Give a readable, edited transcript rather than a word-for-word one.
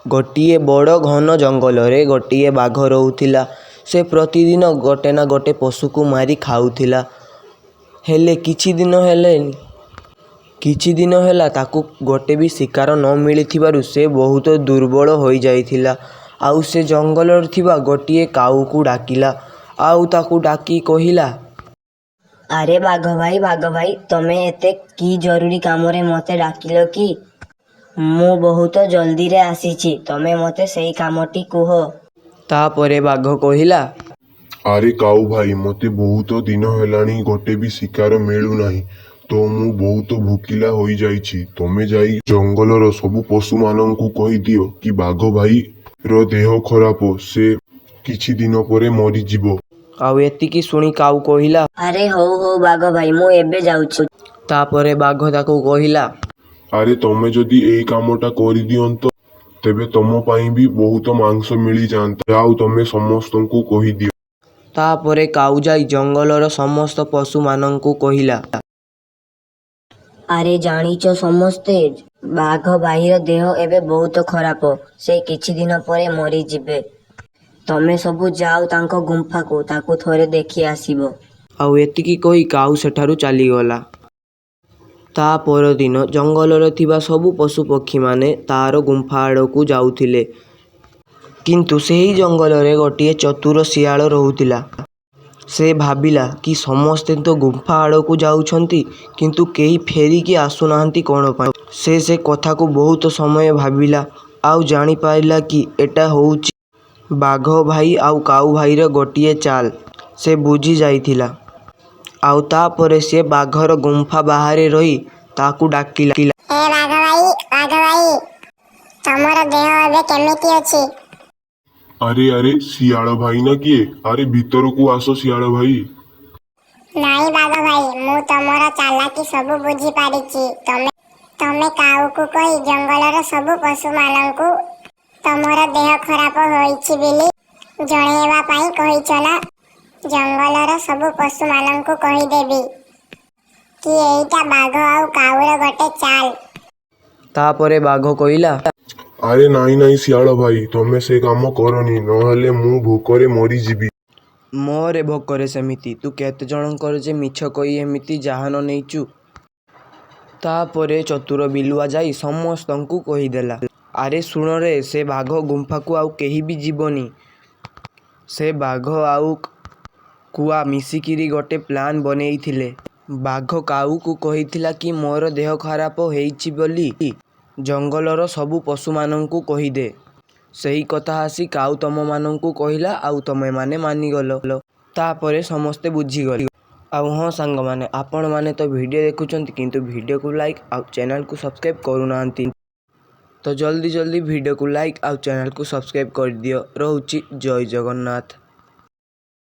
ଗୋଟିଏ ବଡ଼ ଘନ ଜଙ୍ଗଲରେ ଗୋଟିଏ ବାଘ ରହୁଥିଲା। ସେ ପ୍ରତିଦିନ ଗୋଟେ ନା ଗୋଟେ ପଶୁକୁ ମାରି ଖାଉଥିଲା। ହେଲେ କିଛି ଦିନ ହେଲା ତାକୁ ଗୋଟେ ବି ଶିକାର ନ ମିଳିଥିବାରୁ ସେ ବହୁତ ଦୁର୍ବଳ ହୋଇଯାଇଥିଲା। ଆଉ ସେ ଜଙ୍ଗଲରେ ଥିବା ଗୋଟିଏ କାଉକୁ ଡାକିଲା। ଆଉ ତାକୁ ଡାକି କହିଲା, "ଆରେ ବାଘ ଭାଇ, ବାଘ ଭାଇ, ତମେ ଏତେ କି ଜରୁରୀ କାମରେ ମୋତେ ଡାକିଲ କି? ମୁଁ ବହୁତ ଜଲଦିରେ ଆସିଛି। ତମେ ମୋତେ ସେଇ କାମଟି କୁହ।" ତାପରେ ବାଘ କହିଲା, "ଆରେ କାଉ ଭାଇ, ମୋତେ ବହୁତ ଦିନ ହେଲାଣି ଗୋଟେ ବି ଶିକାର ମିଳୁନାହିଁ, ତ ମୁଁ ବହୁତ ଭୋକିଲା ହୋଇଯାଇଛି। ତମେ ଯାଇ ଜଙ୍ଗଲର ସବୁ ପଶୁମାନଙ୍କୁ କହିଦିଅ କି ବାଘ ଭାଇର ଦେହ ଖରାପ, ସେ କିଛି ଦିନ ପରେ ମରିଯିବ।" ଆଉ ଏତିକି ଶୁଣି କାଉ କହିଲା, "ଆରେ ହଉ ହଉ ବାଘ ଭାଇ, ମୁଁ ଏବେ ଯାଉଛି।" ତାପରେ ବାଘ ତାକୁ କହିଲା, "ଆରେ, ତମେ ଯଦି ଏଇ କାମଟା କରିଦିଅନ୍ତ, ତେବେ ତମ ପାଇଁ ବି ବହୁତ ମାଂସ ମିଳିଯାଆନ୍ତା। ଯାଅ, ତମେ ସମସ୍ତଙ୍କୁ କହିଦିଅ।" ତାପରେ କାଉ ଯାଇ ଜଙ୍ଗଲର ସମସ୍ତ ପଶୁମାନଙ୍କୁ କହିଲା, "ଆରେ ଜାଣିଛ ସମସ୍ତେ, ବାଘ ଭାଇର ଦେହ ଏବେ ବହୁତ ଖରାପ। ସେ କିଛି ଦିନ ପରେ ମରିଯିବେ। ତମେ ସବୁ ଯାଅ ତାଙ୍କ ଗୁମ୍ଫାକୁ, ତାକୁ ଥରେ ଦେଖି ଆସିବ।" ଆଉ ଏତିକି କହି କାଉ ସେଠାରୁ ଚାଲିଗଲା। ତା ପରଦିନ ଜଙ୍ଗଲରେ ଥିବା ସବୁ ପଶୁପକ୍ଷୀମାନେ ତାର ଗୁମ୍ଫା ଆଡ଼କୁ ଯାଉଥିଲେ। କିନ୍ତୁ ସେହି ଜଙ୍ଗଲରେ ଗୋଟିଏ ଚତୁର ଶିଆଳ ରହୁଥିଲା। ସେ ଭାବିଲା କି ସମସ୍ତେ ତ ଗୁମ୍ଫା ଆଡ଼କୁ ଯାଉଛନ୍ତି, କିନ୍ତୁ କେହି ଫେରିକି ଆସୁନାହାନ୍ତି କଣ ପାଇଁ? ସେ ସେ କଥାକୁ ବହୁତ ସମୟ ଭାବିଲା ଆଉ ଜାଣିପାରିଲା କି ଏଟା ହଉଛି ବାଘ ଭାଇ ଆଉ କାଉ ଭାଇର ଗୋଟିଏ ଚାଲ। ସେ ବୁଝି ଯାଇଥିଲା। ଆଉ ତାପରେ ସିଏ ବାଘର ଗୁମ୍ଫା ବାହାରେ ରହି ତାକୁ ଡାକିଲା, "ହେ ବାଘ ଭାଇ, ବାଘ ଭାଇ, ତମର ଦେହ ଏବେ କେମିତି ଅଛି?" "ଆରେ ଆରେ, ଶିଆଳ ଭାଇ ନା କିଏ? ଆରେ, ଭିତରକୁ ଆସ ଶିଆଳ ଭାଇ।" "ନାଇଁ ବାଘ ଭାଇ, ମୁଁ ତମର ଚାଲାକି ସବୁ ବୁଝିପାରିଛି। ତମେ କାଉକୁ କହି ଜଙ୍ଗଲର ସବୁ ପଶୁମାନଙ୍କୁ ତମର ଦେହ ଖରାପ ହୋଇଛି ବୋଲି ଜଣେଇବା ପାଇଁ କହିଛ ନା? ଜଙ୍ଗଲର ସବୁ ପଶୁମାନଙ୍କୁ କହିଦେବି କି ଏଇଟା ବାଘ ଆଉ କାଉର ଗୋଟେ ଚାଲ।" ତାପରେ ବାଘ କହିଲା, "ଆରେ ନାଇଁ ନାଇଁ ଶିଆଳ ଭାଇ, ତମେ ସେ କାମ କରନି, ନହେଲେ ମୁଁ ଭୋକରେ ମରିଯିବି।" "ମରେ ଭୋକରେ ସେମିତି। ତୁ କେତେ ଜଣଙ୍କର ଯେ ମିଛ କହି ଏମିତି ଜାହାନ ନେଇଛୁ।" ତାପରେ ଚତୁର ବିଲୁଆ ଯାଇ ସମସ୍ତଙ୍କୁ କହିଦେଲା, "ଆରେ ଶୁଣରେ, ସେ ବାଘ ଗୁମ୍ଫାକୁ ଆଉ କେହି ବି ଯିବନି। ସେ ବାଘ ଆଉ କୁଆ ମିଶିକିରି ଗୋଟେ ପ୍ଲାନ୍ ବନେଇଥିଲେ। ବାଘ କାଉକୁ କହିଥିଲା କି ମୋର ଦେହ ଖରାପ ହେଇଛି ବୋଲି ଜଙ୍ଗଲର ସବୁ ପଶୁମାନଙ୍କୁ କହିଦେ। ସେହି କଥା ଆସି କାଉ ତମମାନଙ୍କୁ କହିଲା ଆଉ ତମେମାନେ ମାନିଗଲ। ତାପରେ ସମସ୍ତେ ବୁଝିଗଲେ।" ଆଉ ହଁ ସାଙ୍ଗମାନେ, ଆପଣମାନେ ତ ଭିଡ଼ିଓ ଦେଖୁଛନ୍ତି, କିନ୍ତୁ ଭିଡ଼ିଓକୁ ଲାଇକ୍ ଆଉ ଚ୍ୟାନେଲକୁ ସବସ୍କ୍ରାଇବ୍ କରୁନାହାନ୍ତି। ତ ଜଲ୍ଦି ଜଲ୍ଦି ଭିଡ଼ିଓକୁ ଲାଇକ୍ ଆଉ ଚ୍ୟାନେଲକୁ ସବସ୍କ୍ରାଇବ୍ କରିଦିଅ। ରହୁଛି, ଜୟ ଜଗନ୍ନାଥ।